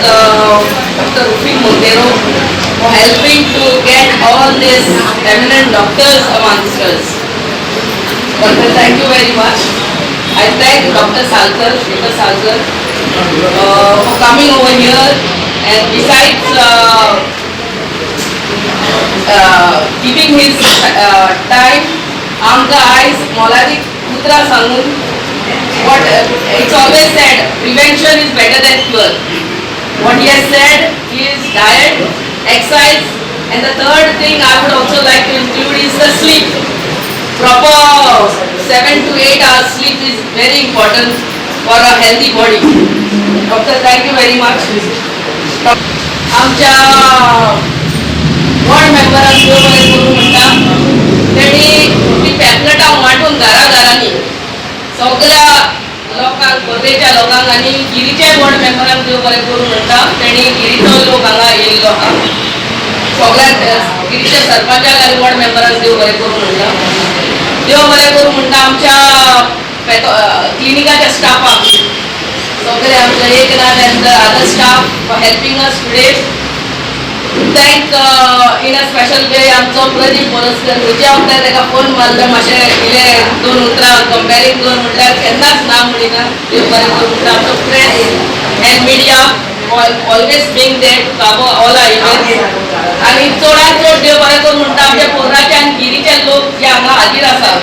Doctor Rufin Monteiro for helping to get all these eminent doctors amongst us. Doctor, thank you very much. I thank Dr. Salkar, Shekhar Salkar, for coming over here and besides giving his time, आमकां आयज मोलादीक उतरां सांगून, what it's always said, prevention is better than cure. What he has said is diet, exercise, and the third thing I would also like to include is the sleep. Proper 7 to 8 hours sleep is very important for a healthy body. Doctor, thank you very much. आमच्या ward मेंबरांक देव बरें करूं म्हणटा. तेणी ती पॅम्पलेटां वांटून घरा घरांनी सगळ्या लोकांक, पर्रेच्या लोकांक आनी गिरीच्या वॉर्ड मेंबरांक देव बरें करूं म्हणटा. तेणी गिरीचो लोक हांगा येयल्लो आहा. सगळ्या गिरीच्या सरपंचाक आनी वॉर्ड मेंबरांक देव बरें करूं म्हणटा. देव बरें करूं म्हणटा आमच्या क्लिनिकाच्या स्टाफाक, सगळे आमच्या Eknath and the other staff for helping us today. Thank in a special way आमचो प्रदीप मोरजकर. खंयच्या वखदार ताका फोन मारलो, मातशें इल्लें दोन उतरां कंपेरींग कर म्हटल्यार केन्नाच ना म्हणिना. देव बरें करूं म्हणटा आमचो press and media, always being there to cover all our events. आनी चडात चड देव बरें करूं म्हणटा आमच्या पोर्राचे आनी गिरीचे लोक जे हांगा हाजीर आसात.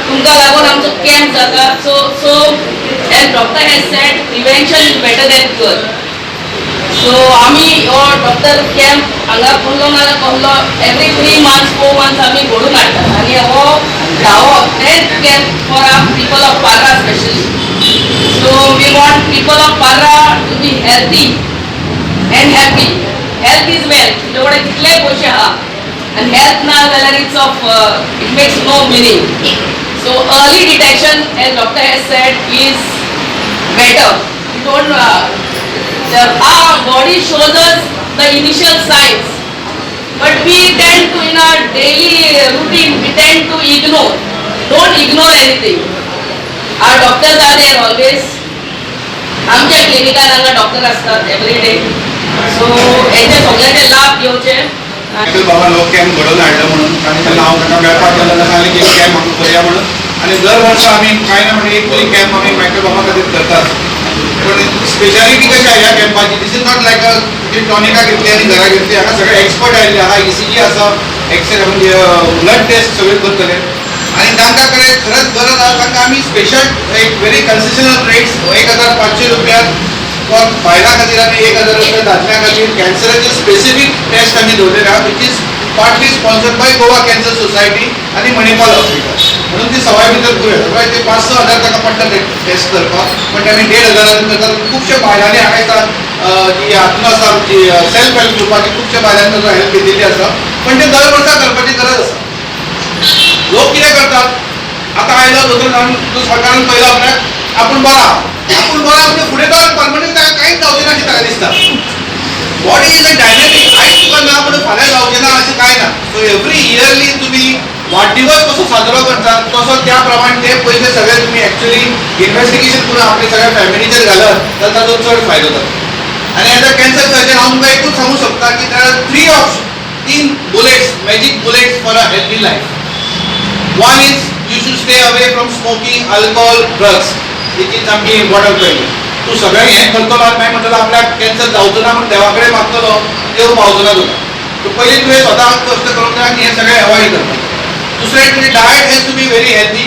तुमकां लागून आमचो कॅम्प जाता. So as doctor has said, prevention is better than cure. So आमी हो डॉक्टर कॅम्प हांगा कसलो ना जाल्यार कसलो एवरी 3 मंथ्स, 4 मंथ्स आमी घडोवन हाडटात आनी हो धावो 10th camp for our people of Parra specially. So we want people of Parra to be healthy and happy. Health is wealth. तुजे कडेन कितलेय पयशे आहा आनी हेल्थ ना जाल्यार it makes no meaning. So early detection, as doctor has said, is better. You don't our body shows us the initial signs, but we tend to, in our daily routine, we tend to ignore. Don't ignore anything. Our doctors are there always. आमच्या क्लिनिकान हांगा doctor असतात every day. So हेचे सगळ्याचे लाभ घेवचे. Michael बाबा लोक camp घडोवन हाडलो म्हणून आनी तेन्ना हांव ताका मेळपाक गेलो तेन्ना सांगलें की कॅम्प आमी करया म्हणून. आनी दर वर्सा आमी कांय ना म्हणजे एक तरी कॅम्प आमी मायकल बाबा खातीर करतात. पण स्पेशालिटी कशी आहे ह्या कॅम्पाची, this is not like a टॉनिका घेतली आनी घरा घेतली. हांगा सगळे एक्सपर्ट आयिल्ले आहा. ईसीजी आसा, एक्सरे म्हणजे ब्लड टेस्ट सगळे करतले आनी तांकां कडेन खरंच गरज आहा तांकां आमी स्पेशल एक व्हेरी कन्सेशनल रेट्स, 1500 रुपया फॉर बायलां खातीर आनी 1000 रुपया दादल्यां खातीर कॅन्सराचे स्पेसिफीक टेस्ट आमी दवरलेले आहा, which is partly sponsored by Goa Cancer Society आनी मणिपाल हॉस्पिटल. म्हणून ती सवाय भितर करूया. otherwise ते 5-6 हजार ताका पडटा ते टेस्ट करपाक, पण ते आमी 1500 करतात. खुबशे बायलांनी हांगा दिसता जी हातून आसा, आमची सेल्फ हेल्प ग्रुपाची खुबशे बायलांनी ताचो हेल्प घेतिल्ली आसा. पण ते दर वर्सा करपाची गरज आसा. लोक कितें करतात, आतां आयलो दोतोर, तो सरकारान पळयलो आपल्याक, आपूण बरो आहा. आपूण बरो म्हणजे फुडें तो परमनंट ताका कांयच जावचें ना अशें ताका दिसता. Body is a dynamic. आयज तुका ना म्हणून फाल्यां जावचें ना अशें कांय ना. सो एवरी इयरली तुमी वाडदिवस कसो साजरो करतात तसो त्या प्रमाणे ते पयशे सगळे तुमी एक्चुअली इन्व्हेस्टिगेशन करून आपले सगळ्या फॅमिलीचेर घालत तर ताचो चड फायदो जाता. आनी as a cancer surgeon हांव तुमकां एकूच सांगूं शकता की there are three option, तीन bullets, magic bullets for a healthy life. One is you should stay away from smoking, alcohol, drugs. ही सामकी इम्पॉर्टंट पयली. तूं सगळें हें करतलो आनी मागीर म्हणटलो आपल्याक कॅन्सर जावचो ना म्हण देवा कडेन मागतलो, देव पावचो ना तुका. सो पयलीं तुवें स्वताक कश्ट करूंक जाय आनी हें सगळें एवॉयड करपाक. दुसरें, तुजी diet has to be very healthy,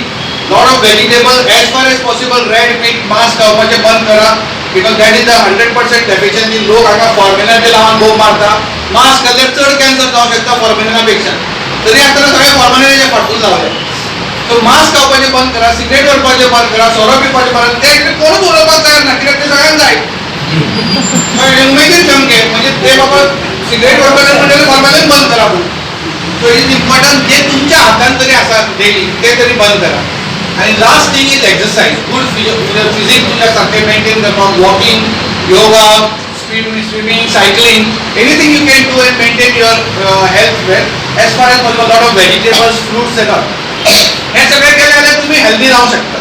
lot of vegetable, as far as possible red meat, मांस खावपाचें बंद करा, because that is the 100% deficiency. लोक हांगा फॉर्मेलिनाचे लावन बोब मारता. मांस खाल्ल्यार चड कॅन्सर जावंक शकता फॉर्मेलिना पेक्षा. तरी आसतना सगळे फॉर्मेलिनाचे फाटून लावले. सो मांस खावपाचें बंद करा, सिगरेट ओडपाचें बंद करा, सोरो पिवपाचें बंद करा. ते कोणूच उलोवपाक तयार ना, कित्याक ते सगळ्यांक जाय. उमेदीन सामकें म्हणजे ते बाबा सिगरेट ओडपाचें म्हणल्यार फॉर्मेलीन बंद करा पूण. सो it is important, जे तुमच्या हातान तरी आसा डेली ते तरी बंद करा. आनी last thing is exercise. Good physique तुमच्या सारकें मेंटेन करपाक walking, yoga, swimming, cycling, anything you can do and maintain your health well as far as possible. Lot of vegetables, fruits and all. हे सगळें केलें जाल्यार तुमी हेल्दी रावंक शकता.